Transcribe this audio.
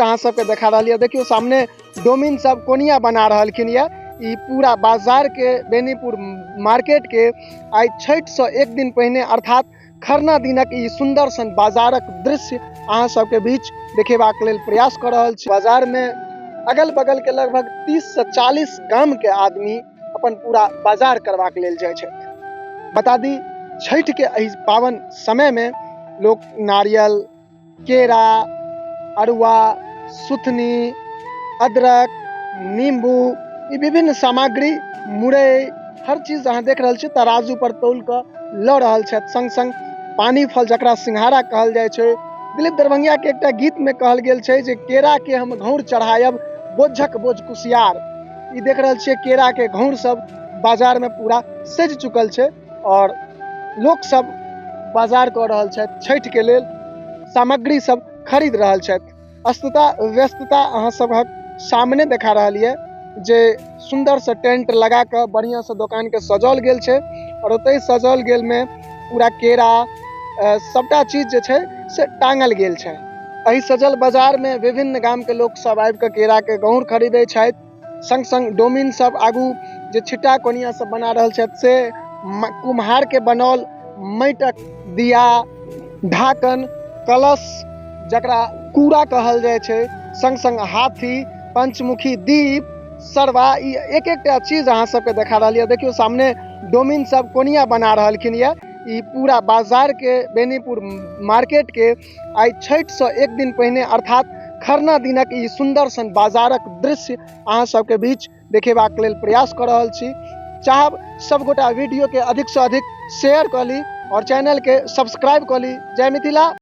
अहाँ सबके देखा रहल यऽ। देखियौ सामने डोमिन सब कोनिया बना रहलखिन यऽ। ई पूरा बाजार के बेनीपुर मार्केट के आइ छठि से एक दिन पहिने अर्थात खरना दिनक ई सुंदर सन बाजारक दृश्य अहाँ सबके बीच देखेबाक लेल प्रयास कऽ रहल छी। बाजार में अगल बगल के लगभग 30 से 40 गाम के आदमी अपन पूरा बाजार करबाक लेल जाइ छथि। बता दी छठि के एहि पावन समय में लोक नारियल, केरा, अरुआ, सुथनी, अदरक, नींबू, ई विभिन्न सामग्री, मुरई, हर चीज अहाँ देख रहल छी तराजू पर तौल कऽ लऽ रहल छथि। संग संग पानी फल जकरा सिंघाड़ा कहल जाइ छै, दिलीप दरभंगिया के एकटा गीत में कहल गेल छै जे केरा के हम घौर चढ़ायब बोझक बोझ कुसियार। ई देख रहल छियै केरा के घौर सब बाजार में पूरा सजि चुकल छै और लोक सब बाजार कऽ रहल छथि, छठि के लेल सामग्री सब खरीद रहल छथि। अस्तुता व्यस्तता अहाँ सबहक सामने देखा रहल ये जे सुंदर से टेंट लगा कऽ बढ़िया से दोकान के सजाओल गेल छै और ओतहि सजाओल गेल में पूरा केरा सबटा चीज जे छै से टांगल गेल छै। एहि सजल बाजार में विभिन्न गाम के लोक सब आबि कऽ केरा के गहुर खरीदै छथि। संग संग डोमिन सब आगू जे छिट्टा कोनिया सब बना रहल छथि से कुम्हार के बनौल माटिक दिया, ढाकन, कलश जकरा कूड़ा कहल जाइ छै, संग संग हाथी, पंचमुखी दीप, सरवा, ई एक एकटा चीज अहाँ सबके देखा रहल यऽ। देखियौ सामने डोमिन सब कोनिया बना रहलखिन यऽ। ई पूरा बाजार के बेनीपुर मार्केट के आइ छठि से एक दिन पहिने अर्थात खरना दिनक ई सुंदर सन बाजारक दृश्य अहाँ सबके बीच देखेबाक लेल प्रयास कऽ रहल छी। चाहब सब गोटा वीडियो के अधिक से अधिक शेयर कऽ ली और चैनल के सब्सक्राइब कऽ ली। जय मिथिला।